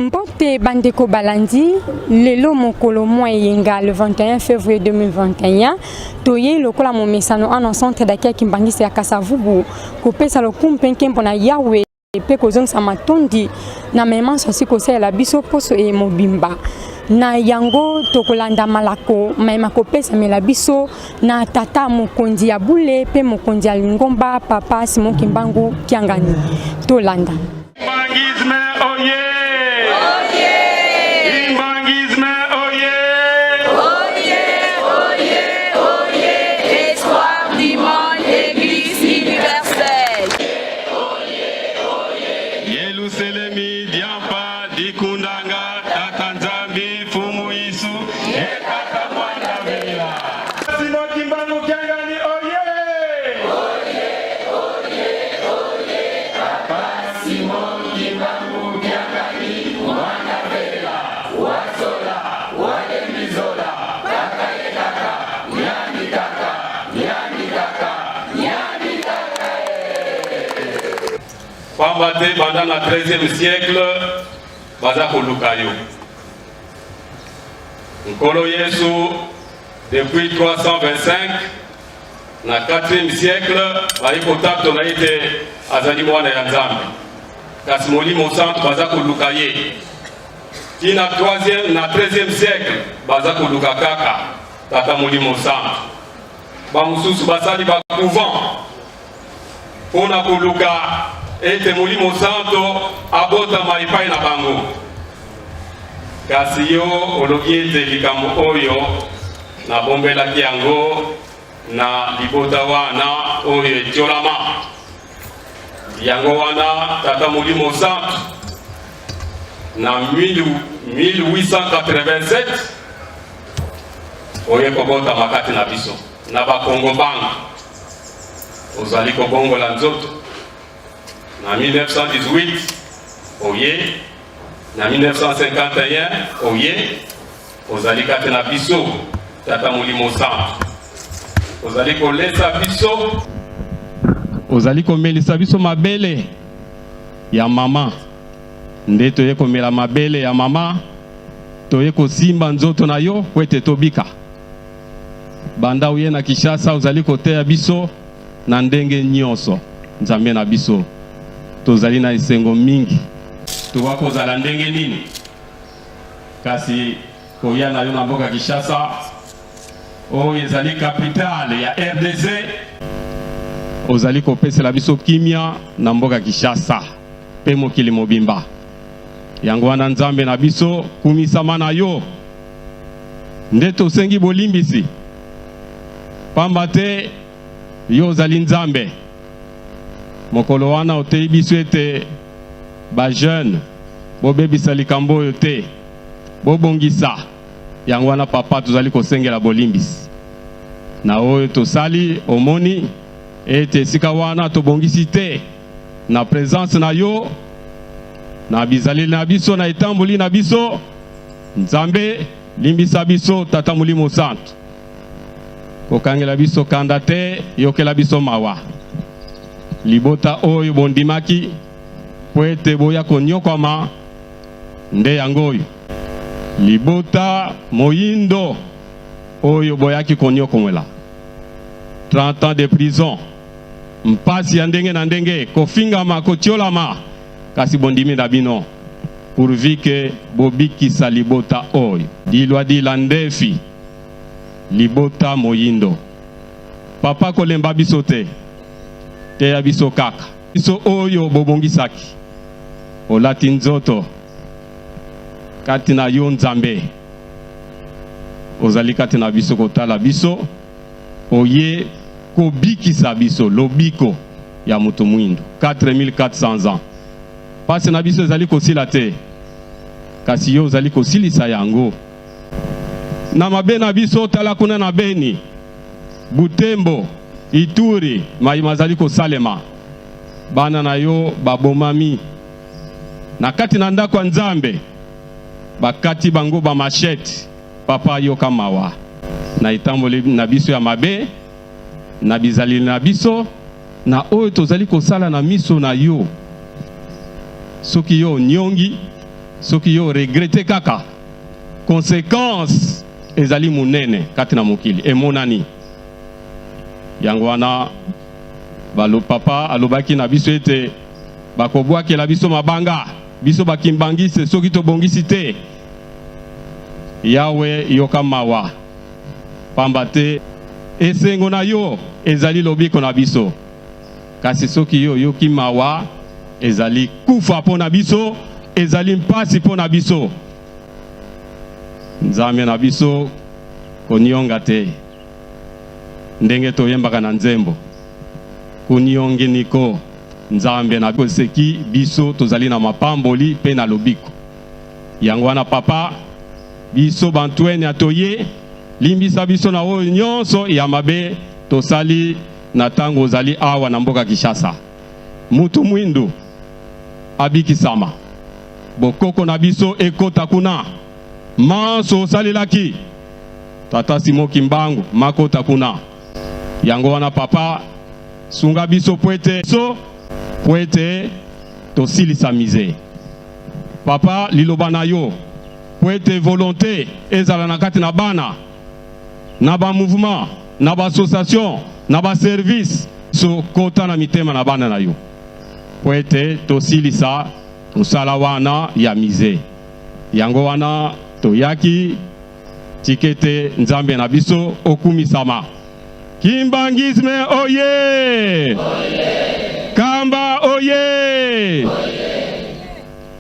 Mbote bandeko balandi, lelo mokolo mwa eyenga le 21 février 2021, toyei lokola momesano ana centre d'accueil Kimbanguiste ya Kasavubu kopesa lokumu mpe nkembo na Yahweh mpe kozongisa matondi na memanso asi kosalela biso poso eye mobimba. Na yango tokolanda malako maye makopesamela biso na tata mokonzi ya bule mpe mokonzi ya lingomba papa Simon Kimbangu Kiangani. Tolanda. Kimbanguisme oye! Kimbanguisme oye! Oye, oye, oye, espoir du monde, église universelle. Yelusalemi diampa dikundanga tata Nzambi fumu Yesu ekata mwana vela. Simon Kimbangu Kiangani oye! Pamba te banda na 13e siècle baza koluka yo. Nkolo Yesu depuis 325 na 4e siècle baye kotatola ete azali mwana ya Nzambe, kasi Molimo Santu baza koluka ye ti na 3e na 13e siècle baza koluka kaka Tata Molimo Santu. Bamosusu basali ba couvent mpo na koluka ete Molimo Santo abotama epai na bango. Kasi yo olobi ete likambo oyo nabombelaki yango na libota wana oyo etiolama. Yango wana Tata Molimo Santo na 1887 oye kobotama kati na biso na bakongo bango ozali kobongola nzoto na 1918 oye na 1951 oye ozali kati na biso Tata Molimo Santu ozali kolesa biso, ozali komelisa biso mabele ya mama, nde toye komela mabele ya mama, toye kosimba nzoto na yo po ete tobika. Banda oye na Kinshasa ozali koteya biso na ndenge nyonso. Nzambe na biso, tozali na esengo mingi. Tokoki kozala ndenge nini kasi koya na yo na mboka Kinshasa oyo ezali capitale ya RDC, ozali kopesela biso kimia na mboka Kinshasa mpe mokili mobimba. Yango wana Nzambe na biso, kumisama na yo nde tosengi bolimbisi, pamba te yo ozali Nzambe. Mokolo wana oteyi biso ete ba jeune bobebisa likambo oyo te, bobongisa yango. Wana papa, tozali kosengela bolimbisi na oyo tosali. Omoni ete esika wana tobongisi te na presence na yo, na bizaleli na biso, na etamboli na biso. Nzambe, limbisa biso. Tata Molimo Santu, kokangela biso kanda te, yokela biso mawa. Libota oyo bondimaki po ete boya konyokwama nde yango oyo, libota moyindo oyo boyaki konyokomela 30 ans de prison, mpasi ya ndenge na ndenge, kofingama, kotiolama, kasi bondimi na bino pourvu que bobikisa libota oyo. Dilwa dila ndefi libota moyindo. Papa, kolemba biso te, teya biso kaka. Biso oyo bobongisaki, olati nzoto kati na yo Nzambe, ozali kati na biso kotala biso, oye kobikisa biso, lobiko ya moto mwindu. 4400 ans pasi na biso ezali kosila te, kasi yo ozali kosilisa yango na mabe na biso. Tala kuna na Beni, Butembo, Ituri, mai mazali kosalema, bana na yo babomami na kati na ndako ya Nzambe, bakati bango ba machette. Papa, yoka mawa na etamboli na biso ya mabe, na bizaleli na biso, na oyo tozali kosala na miso na yo. Soki yo oniongi, Soki yo regrette kaka, consequence ezali monene kati na mokili emonani. Yango wana balo papa alobaki na biso ete bakobwakela biso mabanga, biso bakimbangiste, soki tobongisi te. Yawe, yoka mawa, pamba te esengo na yo ezali lobiko na biso. Kasi soki yo oyoki mawa, ezali kufa mpo na biso, ezali mpasi mpo na biso. Nzambe na biso, konionga te, ndenge toyembaka na nzembo, kunionginiko Nzambe na koseki biso, tozali na mapamboli mpe na lobiko. Yango wana papa, biso bantuene ya toye, limbisa biso na oyo nyonso ya mabe tosali na tango ozali awa na mboka Kinshasa. Mutu mwindu abikisama, bokoko na biso ekota kuna, manso osalelaki tata Simon Kimbangu makota kuna. Yango wana papa, sunga biso pwete so pwete tosilisa mize. Papa, liloba na yo pwete volonte ezala na kati na bana, na ba mouvement, na ba association, na ba service, so kota na mitema na bana na yo po ete tosilisa mosala wana ya musee. Yango wana toyaki, tika ete Nzambe na biso okumisama. Kimbanguisme oye! Kamba oye!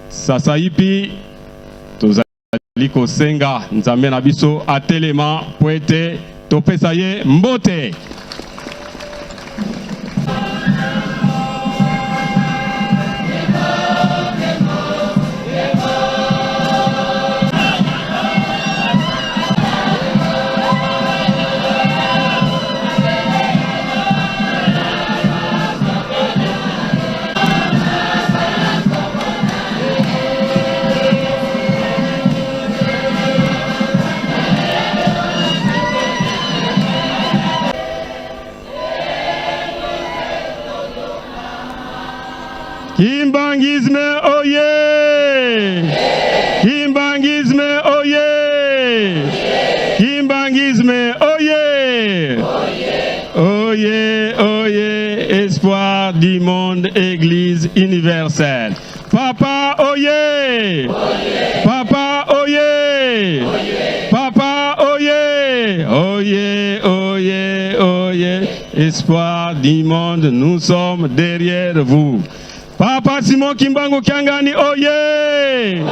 Sasaipi tozali kosenga Nzambe na biso atelema mpo ete topesa ye mbote. Kimbanguisme oye! Kimbanguisme oye! Kimbanguisme oye! Oye, oye, espoir du monde, église universelle. Papa oye! Papa oye! Papa oye! Oye, oye, oye, espoir du monde, nous sommes derrière vous. Papa Simon Kimbangu Kiangani oye!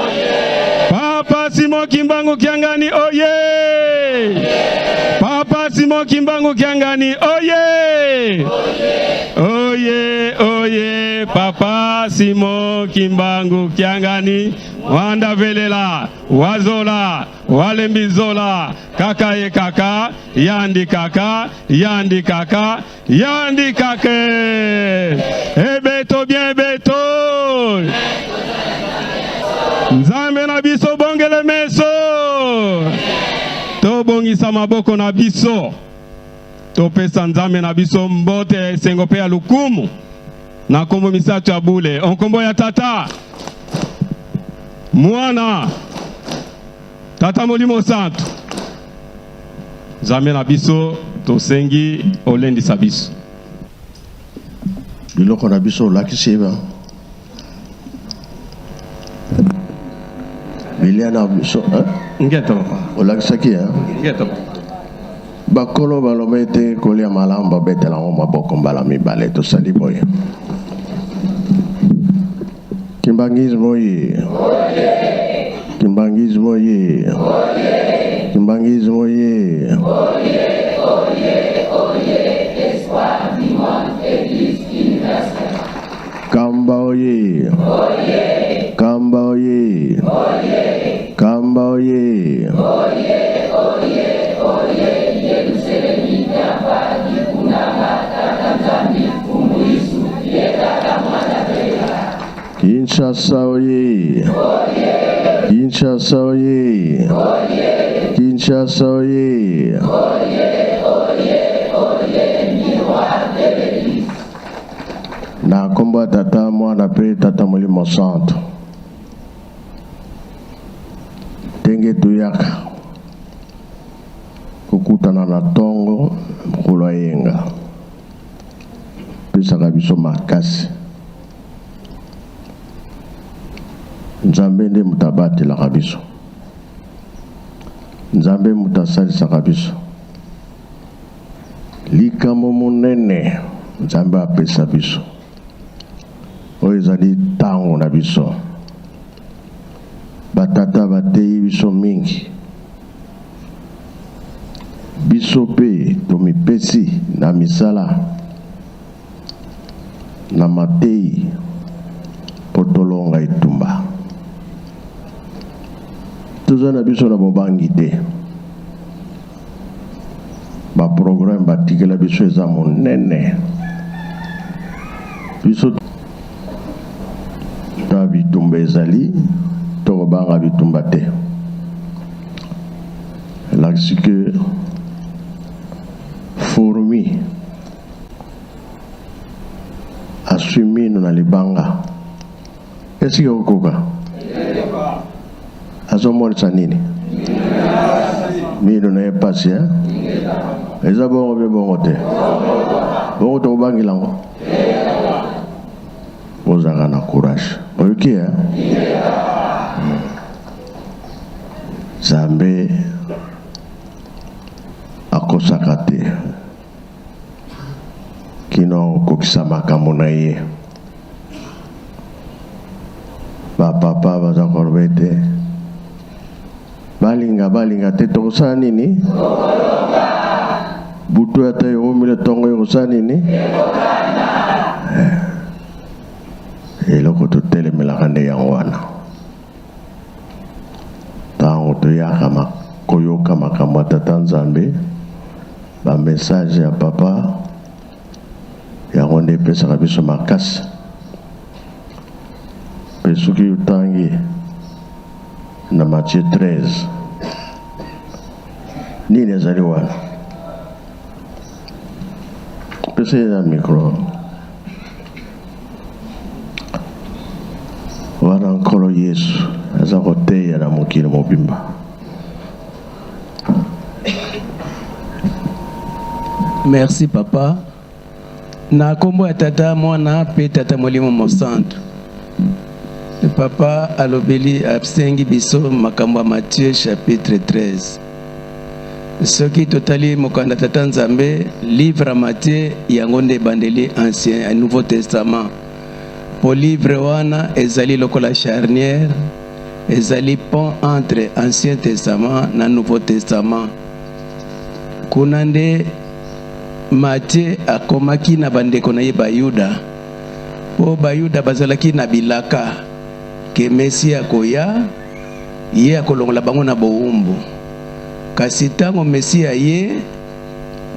Papa Simon Kimbangu Kiangani oye! Papa Simon Kimbangu Kiangani oye! Oye, oye, Papa Simon Kimbangu Kiangani, Wanda Velela, Wazola, Walembizola, Kaka ye kaka, Yandi kaka, Yandi kaka, Yandi kake. Ebeto bien beto. Nzambe na biso bongele meso. Tobongisa maboko na biso. Topesa Nzambe na biso mbote ya esengo mpe ya lokumu na nkombo misato ya bule, onkombo ya Tata, Mwana, Tata Molimo Santu. Nzambe na biso, tosengi olendisa biso. Biloko na biso olakisi ba bilia na biso hein? Ngeto papa. Olakisaki hein? Ngeto papa. Bakolo baloba ete kolia malamu babetela yango maboko mbala mibale. Tosali boye. Kimbanguisme oye! Kimbanguisme oye! Kimbanguisme oye! Kamba oye! Kamba oye! Kamba oye! Kinshasa oye! Kinshasa oye! Kinshasa oye! Na nkombo ya Tata, Mwana mpe Tata Molimo Santo. Ndenge toyaka kokutana na ntongo mokolo ya yenga pesaka biso makasi. Nzambe nde moto abatelaka biso, Nzambe moto asalisaka biso. Likambo monene Nzambe apesa biso oyo ezali ntango na biso. Batata bateyi biso mingi, biso mpe tomipesi na misala na mateyi mpo tolonga etumba. Toza na biso na bobangi te. Ba programme batikela biso eza monene. Biso ta bitumba ezali, tokobanga bitumba te. Elakisi ke fourmi aswi mino na libanga, esiki okokoka azomonisa nini? Mino na ye pasi eh? Eza bongo mpe bongo te, bongo tokobangela yango. Bozalaka na courage, oyoki eh? Nzambe akosaka te kino akokokisa makambo na ye. Bapapa baza koloba ete balinga balinga te, tokosala nini? Butu ata ewumeli, ntongo ekosala nini? Eloko totelemelaka nde yango wana. Ntango toyaka koyoka makambo ya Tata Nzambe, ba message ya papa, yango nde epesaka biso makasi. Mpe soki otangi na Matthieu 13, nini ezali wana? Pesa ye na micro. Wana Nkolo Yesu aza koteya na mokili mobimba. Merci papa. Na kombo ya Tata, Mwana pe Tata Molimo Mosantu. Papa alobeli asengi biso makambo ya Matthieu chapitre 13. Soki totali mokanda Tata Nzambe, livre ya Matthieu yango nde ebandeli ancien ya Nouveau Testament. Po livre wana ezali lokola charnière, ezali pont entre Ancien Testament na Nouveau Testament. Kuna nde Matthieu akomaki na bandeko na ye Bayuda, po Bayuda bazalaki na bilaka ke Mesia akoya, ye akolongola bango na bowumbu. Kasi tango Mesia aye,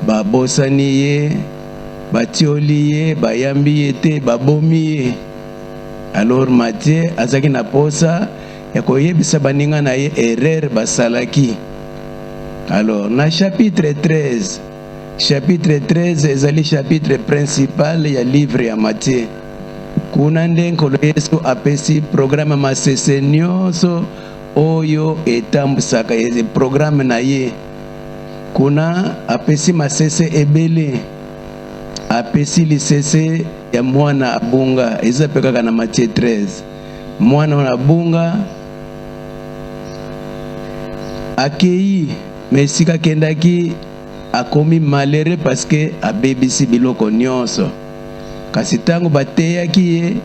babosani ye, batioli ye, bayambi ye te, babomi ye. Alors Matthieu azalaki na posa ya koyebisa baninga na ye erreur basalaki. Alors na chapitre 13, chapitre 13 ezali chapitre principal ya livre ya Matthieu. Kuna nde Nkolo Yesu apesi programme ya masese nyonso oyo etambusaka programme na ye. Kuna apesi masese ebele. Apesi lisese ya mwana abunga, eza pe kaka na Matthieu 13. Mwana wana abunga akeyi, mais esika akendaki akomi malheureux parce que abebisi biloko nyonso. Kasi tango bateyaki ye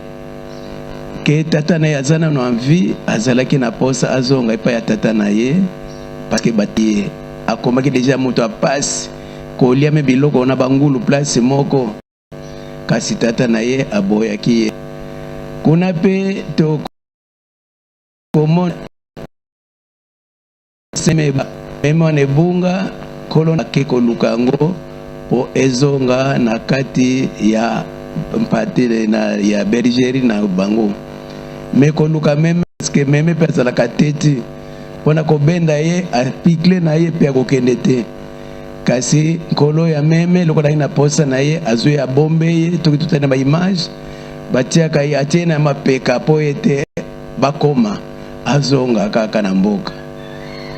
ke tata na ye aza nano en vie, azalaki na posa azonga epai ya tata na ye parce que bateye akomaki deja moto ya pasi, kolia me biloko na bangulu place moko. Kasi tata na ye aboyaki ye. Kuna pe tokomona meme wana ebunga, nkolo ake koluka yango po ezonga na kati ya mpate na ya bergerie na bango. Me koluka meme, parce que meme pe azalaka teti pona kobenda ye apikle na ye pe akokende te. Kasi nkolo ya meme lokola azalaki na posa na ye, azwi abombe ye. Toki totali na ba image batiaka ye, atie na mapeka po ete bakoma azonga kaka na mboka.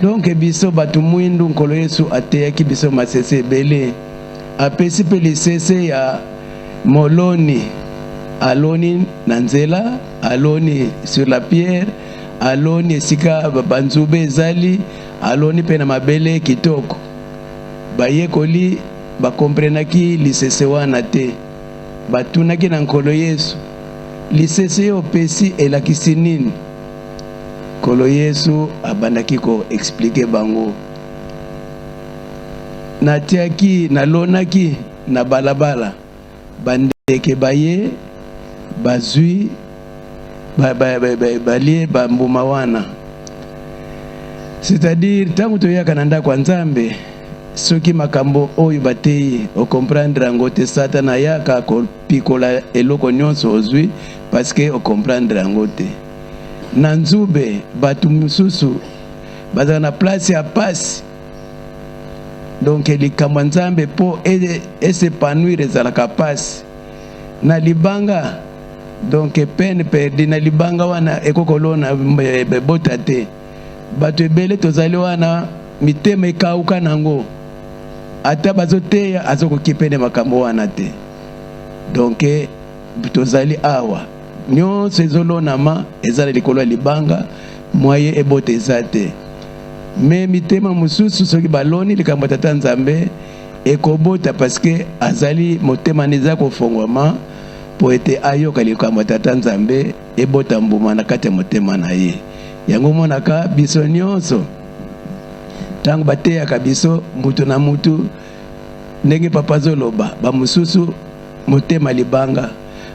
Donc biso bato mwindu, Nkolo Yesu ateyaki biso masese ebele. Apesi mpe lisese ya moloni, aloni na nzela, aloni sur la pierre, aloni esika banzube ezali, aloni mpe na mabele kitoko. Bayekoli bakomprenaki lisese wana te. Batunaki na Nkolo Yesu, lisese yo opesi elakisi nini? Nkolo Yesu abandaki ko expliquer bango. Natiaki, nalonaki na balabala, bandeke baye bazwi ba, ba, ba, ba, balie bambuma wana. C'est-à-dire ntango toyaka na ndako ya Nzambe, soki makambo oyo bateyi okomprendre yango te, Satana ayaka kopikola eloko nyonso ozwi parce que okomprendre yango te. Na nzube bato mosusu bazala na place ya pasi, donc likambo ya Nzambe mpo es'épanouir ezalaka pasi. Na libanga, donc peine perdue na libanga wana ekokolona bota te. Bato ebele tozali wana mitema ekauka nango, ata bazoteya azokoki pene makambo wana te. Donc tozali awa nyonso ezolonama eza na likolo ya libanga, mwaye ebota eza te. Me mitema mosusu soki baloni likambo ya Tata Nzambe ekobota, parce que azali motema nde eza kofongwama mpo ete ayoka likambo ya Tata Nzambe, ebota mbuma na kati ya motema na ye. Yango omonaka biso nyonso ntango bateyaka biso mutu na mutu, ndenge papa azoloba, bamosusu motema libanga,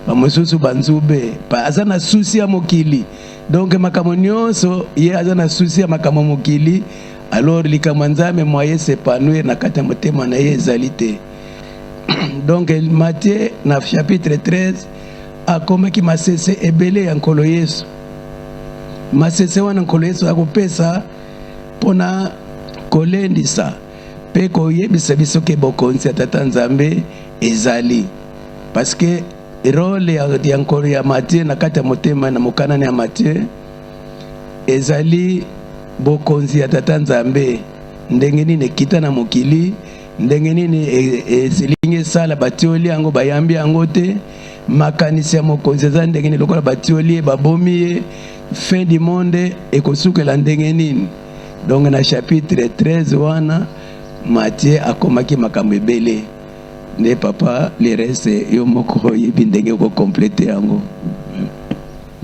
bamosusu banzube, aza na souci ya mokili. Donc makambo nyonso ye aza na souci ya makambo ya mokili, alors likambo ya Nzambe moyen s'épanouir na kati ya motema na ye ezali te. Donc Matthieu na chapitre 13 akomaki masese ebele ya Nkolo Yesu. Masese wana Nkolo Yesu akopesa mpona kolendisa mpe koyebisa biso ke bokonzi ya Tata Nzambe ezali, parce que rôle ya Nkolo ya Matthieu na kati ya motema na mokanani ya Matthieu ezali bokonzi ya Tata Nzambe ndenge nini ekita na mokili, ndenge nini eselingi esala batioli yango, bayambi yango te. Makanisi ya mokonzi eza ndenge nini, lokola batioli ye, babomi ye, fin du monde ekosukela ndenge nini. Donc na chapitre 13 wana Matthieu akomaki makambo ebele. Nde papa, le reste yo moko oyebi ndenge okocompléter yango.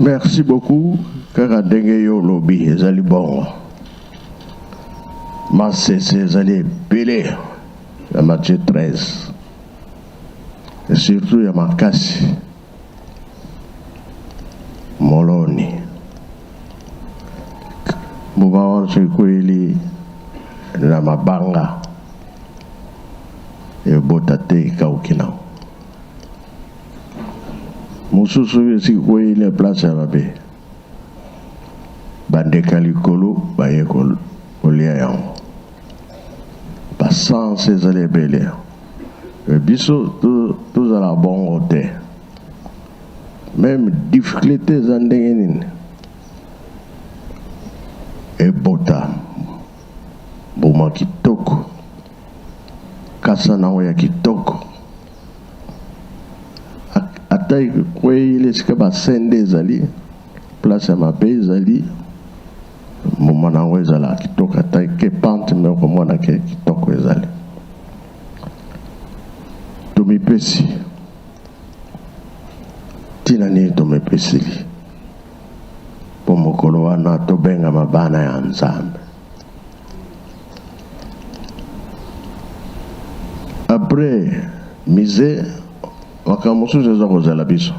Merci beaucoup. Kaka ndenge yo olobi, ezali bongo. Masese ezali ebele ya Matthieu 13, et surtout ya makasi, moloni, mbuma wana soki ekweyeli na mabanga ebota te, ekauki nango. Mosusu oyo esiki ekweyeli na place ya mabe, bandeka likolo baye kolia yango. Basanse ezali ebele. Biso tozala bongo te. Même difficulté eza ndenge nini, ebota mbuma kitoko, kasa nango ya kitoko. Ata ekweyeli esika basende ezali, place ya mabe ezali, mbuma nango ezala kitoko. Ata ke pante, me okomona ke kitoko ezali. Tomipesi ntina nini? Tomipesili mpo mokolo wana tobengama bana ya Nzambe. Après mise, makambo mosusu eza kozala, biso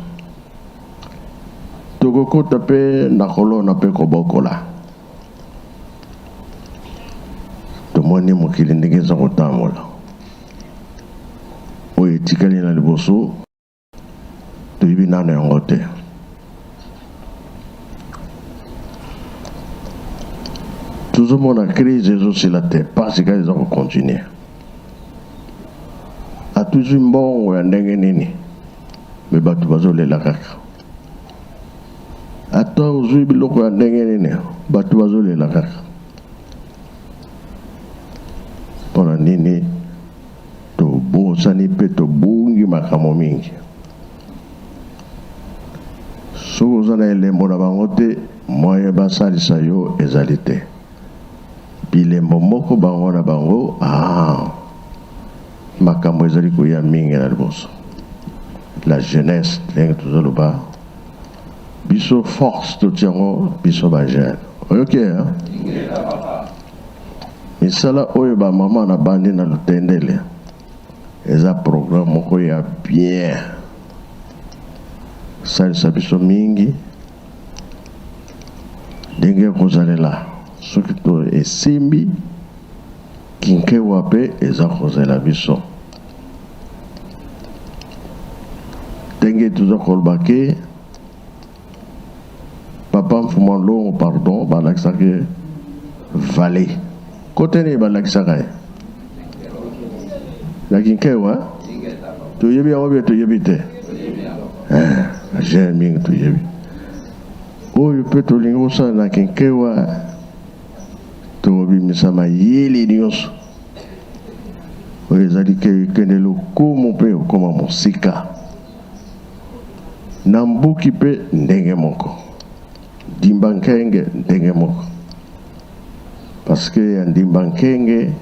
tokokota mpe na kolona mpe kobokola. Tomoni mokili ndenge eza kotambola, oyo etikali na liboso toyebi nano yango te. Tozomona crise ezosila te, pasi kaka eza kocontinuer. Atuzwi mbongo ya ndenge nini, me bato bazolela kaka. Ata ozwi biloko ya ndenge nini, bato bazolela kaka. Mpo na nini tobosani mpe tobungi makambo mingi? Soki oza na elembo na bango te, moyen basalisa yo ezali te. Bilembo moko bango na bango, ah, makambo ezali koya mingi na liboso. La jeunesse, ndenge tozoloba, biso force totia yango biso ba jeune. Oyoki hein? Misala oyo ba mama na bandi na Lutendele eza programme moko ya bien, salisa biso mingi ndenge ekozalela soki to esimbi kinkewa mpe eza kozela biso ndenge toza koloba ke Papa Mfuma Longo pardon balakisaka ye vallée kote nini balakisaka ye na Kinkewa toyebi yango bien toyebi te eh, jeune mingi toyebi oyo mpe tolingi kosala na Kinkewa tokobimisa mayele nyonso oyo ezali kende lokumu mpe okoma mosika Na mbuki pe ndenge moko. Ndimba nkenge ndenge moko. Parce que ya ndimba nkenge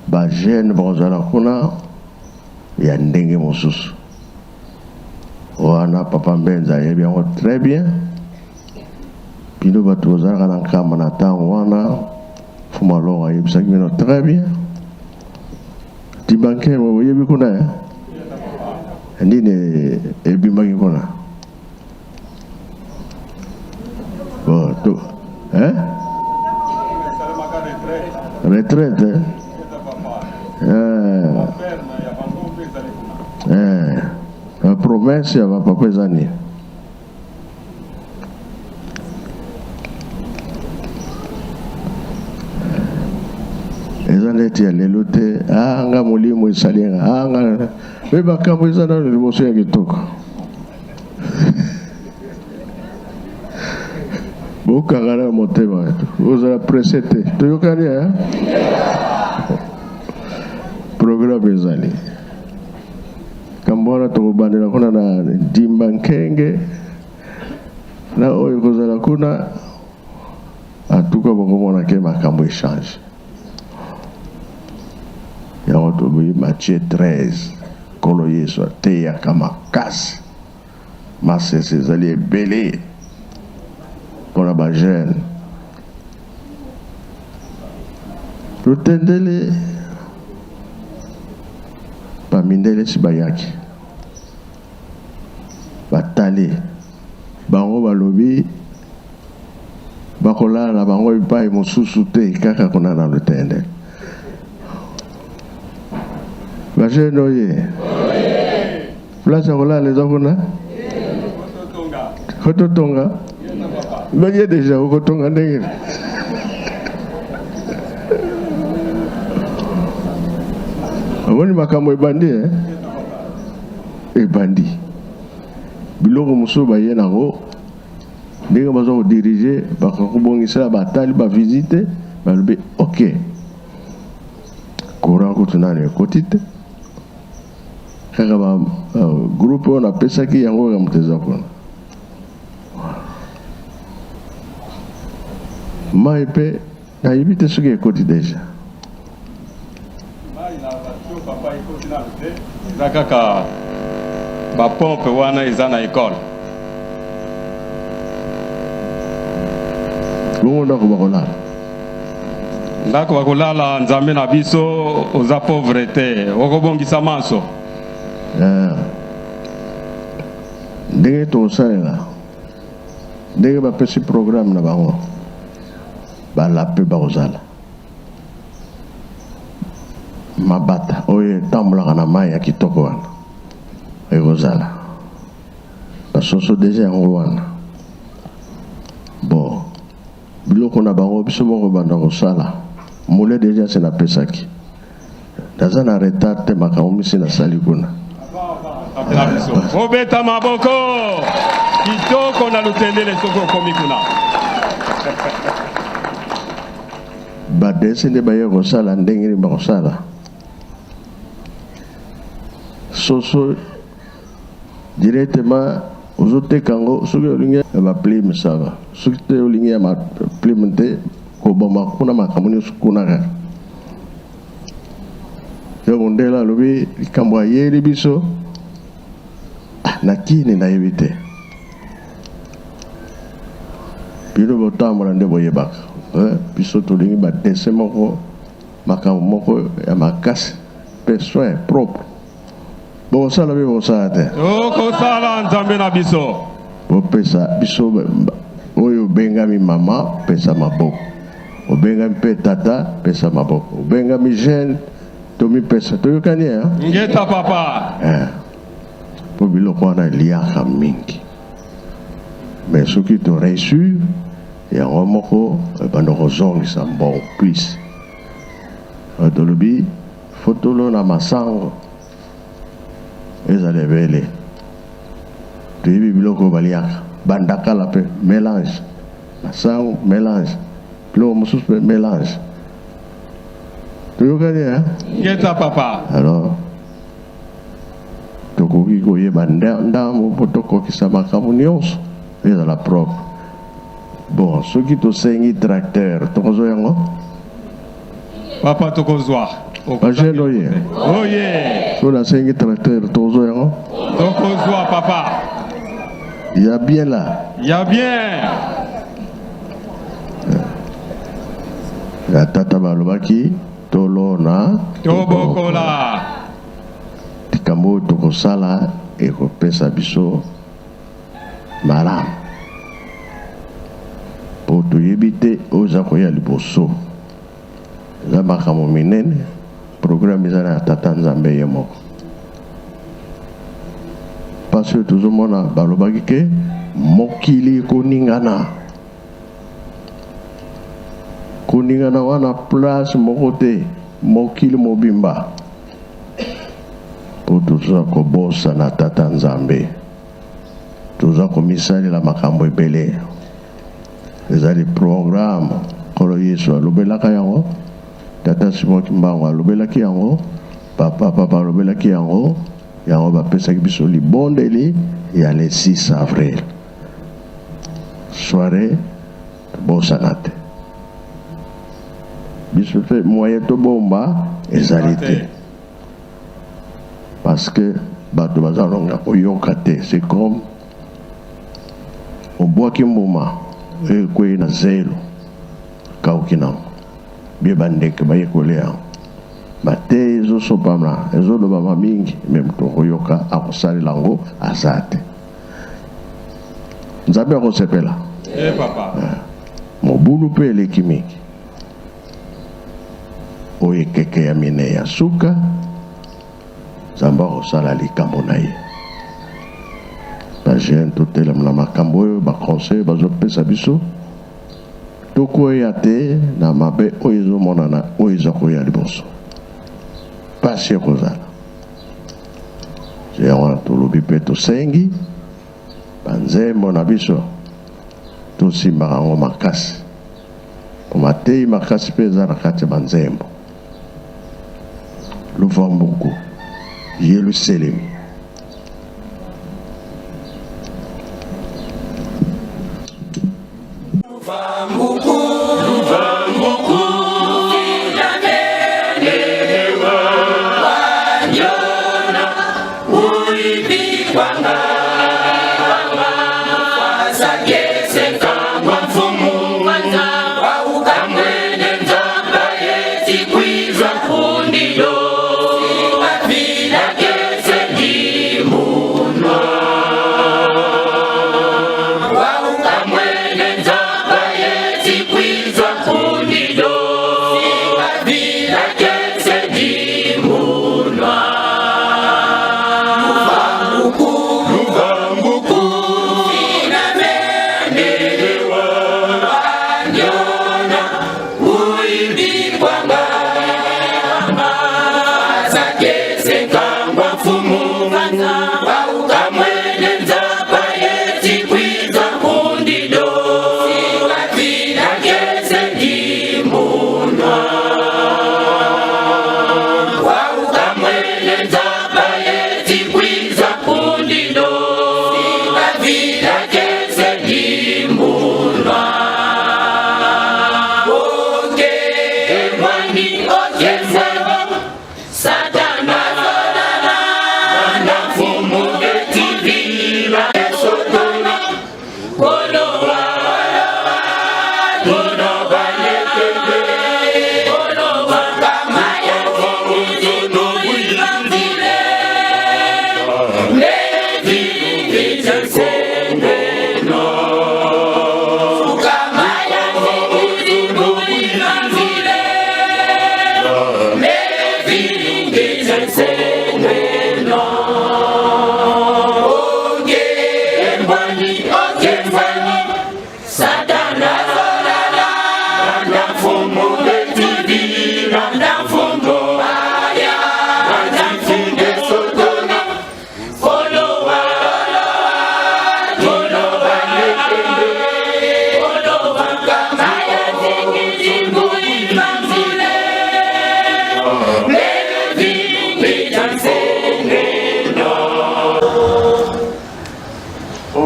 ba jeunes bakozala kuna ya ndenge mosusu. Wana papa Mbenza ayebi yango très bien. Bino bato bozalaka na nkamba na ntango wana, Fuma Longo ayebisaki bino très bien. Ndimba nkenge oyebi kuna eh? Nini ebimaki kuna? Bon, to, eh? Retraite. Eh? Eh. Eh. Promesse ya ba papa eza nini? Eza neti ya lelo te. Ah, nga molimo esali nga. Ah, nga me makambo eza nano liboso ya kitoko. Bokanga na motema, ozala presse te. Toyokani eh? Programme ezali. Kambo wana tokobandela kuna na Dimba Nkenge na oyo ekozala kuna atuka bokomona ke makambo echange. Yango toboyi Matthieu 13 Nkolo Yesu ateyaka makasi, masese ezali ebele mpona ba jeune. Lutendele ba mindele si bayaki batali bango balobi bakolala na bango epai mosusu te kaka kuna na Lutendele. Ba jeune oye place ya kolala eza kuna kototonga baye deja okotonga ndenge omoni makambo ebandi eh? Ebandi biloko mosusu baye nango ndenge baza kodirige bakobongisela batali bavisite balobi ok courant kutu nano ekoti te kaka ba uh, groupe oyo napesaki yango kaka moto eza kuna mai mpe nayebi te soki ekoti deja eza kaka bapompe wana eza na ekole bongo ndako bakolala ndako bakolala nzambe na biso oza pauvre te okobongisa manso eh. ndenge tokosalela ndenge bapesi programme na bango balape bakozala mabata oyo etambolaka na mai ya kitoko wana ekozala basoso deja yango wana bon biloko na bango biso moko banda kosala mole deja se napesaki naza na retard te makambo misi nasali kuna obeta maboko kitoko na lutendele soki okomi kuna. Badessin nde baye kosala ndenge nini bakosala soso directement ozoteka yango soki olingi ya ba plume ça va soki te olingi ya ma plume te koboma kuna makambo nyonso kuna kaka yo mondele alobi likambo ayeli biso ah, na kini nayebi te bino botambola nde boyebaka eh, biso tolingi ba dessin moko makambo moko ya makasi mpe soin propre bokosala mpe bokosala te tokosala nzambe na biso bopesa biso oyo obengami mama pesa maboko obengami mpe tata pesa maboko obengami jeune tomipesa toyokani eh? ngeta papa eh. mpo biloko wana eliaka mingi mais soki to reussi yango moko ebanda kozongisa mbongo plus tolobi fo tolona masango ezala ebele toyebi biloko oyo baliaka bandakala mpe mélange masango mélange biloko mosusu mpe mélange toyokani eh? ngeta papa alors tokoki koyeba ndambo mpo tokokisa makambo nyonso ezala propre bon soki tosengi tracteur tokozwa yango papa tokozwa bajeune oye oye so nasengi tracteur tokozwa yango tokozwa papa ya bien là ya bien ya tata balobaki tolona tobokola likambo oyo tokosala ekopesa biso malamu mpo toyebi te oyo eza koya liboso eza makambo minene programme eza na tata nzambe ye moko mpasi oyo tozomona balobaki ke mokili ekoningana koningana wana place moko te mokili mobimba mpo toza kobosana tata nzambe toza komisalela makambo ebele ezali programme nkolo yesu alobelaka yango tata simon kimbangu alobelaki yango papa papa alobelaki yango yango bapesaki biso libondeli ya le 6 avril soirée tobosana te biso mpe moyen tobomba ezali te parce que bato baza longa koyoka te c'est comme obwaki mbuma oyo ekwei na zelo kauki nango bie bandeke baye kolia yango mateya ezosopama ezolobama mingi me moto akoyoka akosalela yango aza te nzambe akosepela eh, papa eh. mobulu mpe eleki mingi oyo ekeke ya minei ya suka nzambe akosala likambo na ye bajeune totelema na makambo oyo baconseil bazopesa biso Tokweya te na mabe oyo ezomonana oyo eza koya liboso. Pasi ekozala. Yango wana tolobi mpe tosengi banzembo na biso tosimbaka yango makasi mpo mateyi makasi mpe eza na kati ya banzembo. Luvambuku, Yeluselemi.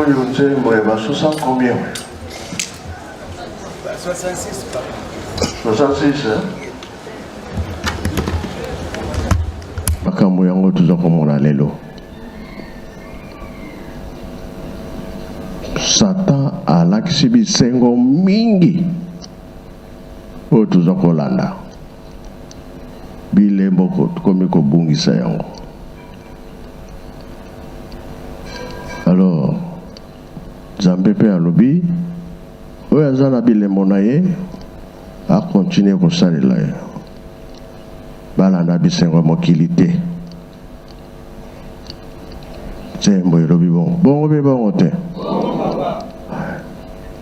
Oyo nzembo ya ba 60 combien? 66 papa. 66 hein? Makambo yango toza komona lelo. Satan alakisi bisengo mingi oyo toza kolanda bilembo tokomi kobungisa yango. Alors Nzambe mpe alobi oyo aza na bilembo na ye akontinue kosalela ye, balanda bisengo ya mokili te. Nzembo elobi bongo bongo mpe bongo te,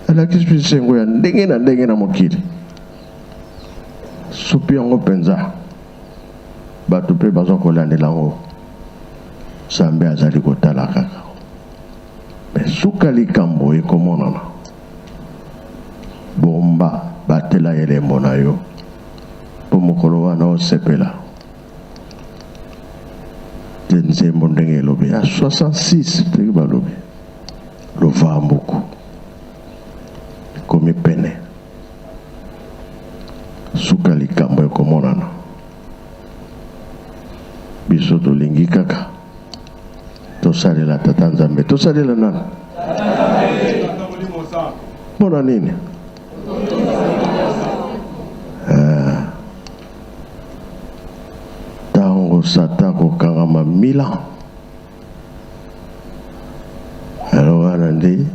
alakisi bisengo ya ndenge na ndenge na mokili, sopi yango mpenza. Bato mpe baza kolandela yango. Nzambe azali kotala kaka. Me suka likambo ekomonana. Bomba, batela elembo na yo, mpo mokolo wana osepela. Te nzembo ndenge elobi ya 66 ndenge balobi lovambuku ekomi pene. Suka likambo ekomonana. Biso tolingi kaka tosalela Tata Nzambe. Tosalela nani? Mpo na nini? Ntango Satan akokangama milan, alors wana nde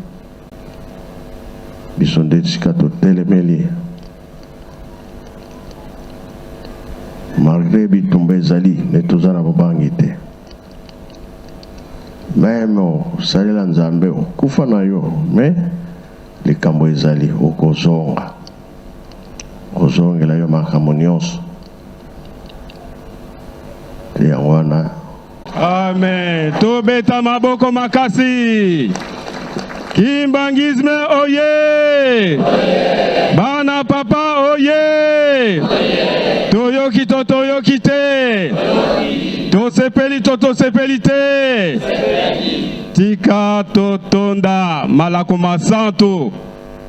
Biso nde sika totelemeli malgre bitumba ezali me toza na bobangi te meme osalela nzambe okufa na yo me likambo ezali okozonga kozongela yo makambo nyonso te yango wana. Amen. Tobeta maboko makasi. Kimbanguisme oye! Bana papa oye! Toyoki to toyoki te. Tosepeli to tosepeli te. Tika totonda malako masantu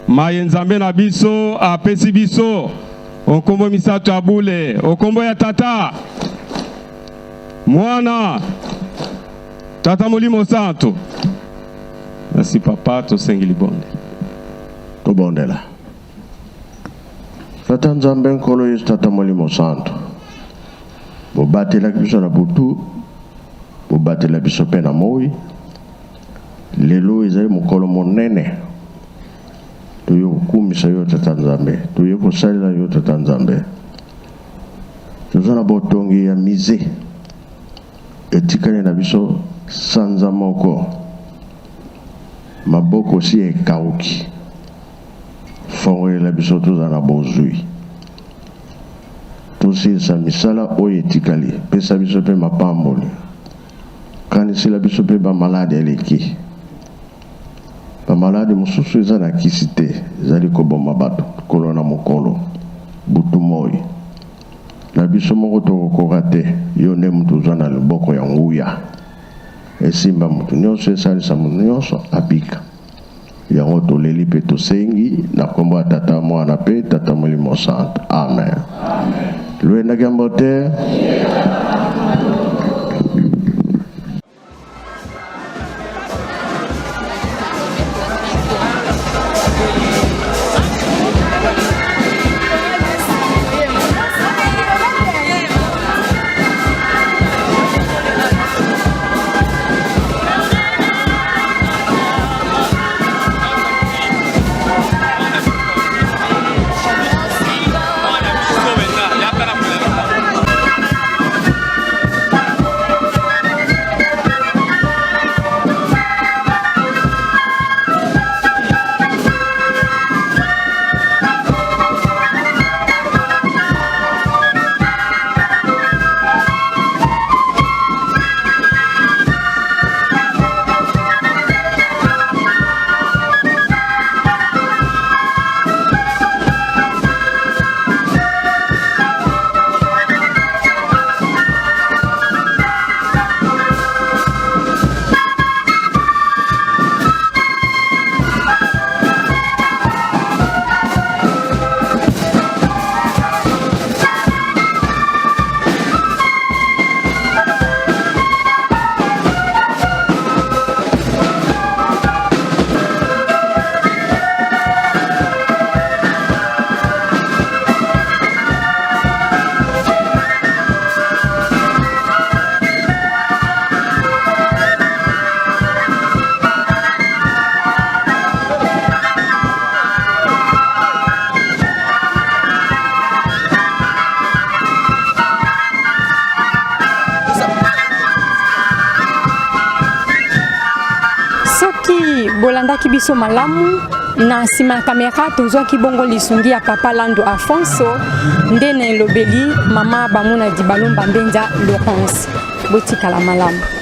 maye Nzambe na biso apesi biso okombo misato ya bule okombo ya tata Mwana, Tata Molimo Santo. Merci papa, tosengi libonde. Tobondela. Tata Nzambe Nkolo Yesu Tata Molimo Santo, bobatelaki biso na butu, bobatela biso mpe na moi. Lelo ezali mokolo monene, toye kokumisa yo Tata Nzambe, toye kosalela yo Tata Nzambe. Toza na botongi ya musee etikali na biso sanza moko, maboko si ekauki, fongolela biso tozala na bozwi, tosilisa misala oyo etikali, pesa biso mpe mapamboli, kanisela biso mpe ba maladi eleki, ba maladi mosusu eza na kisi te, ezali koboma bato mokolo na mokolo, butu moi. Na biso moko tokokoka te, yo nde moto oza na loboko ya nguya. Esimba moto nyonso, esalisa moto nyonso abika. Yango toleli mpe tosengi na nkombo ya Tata, Mwana mpe Tata Molimo Santo. Amen. Luendaki mbote. Soki bolandaki biso malamu na nsima ya kamera, tozwaki bongo lisungi ya papa Lando Afonso nde na elobeli mama Bamona Dibalomba Mbenza Laurence. Botikala malamu.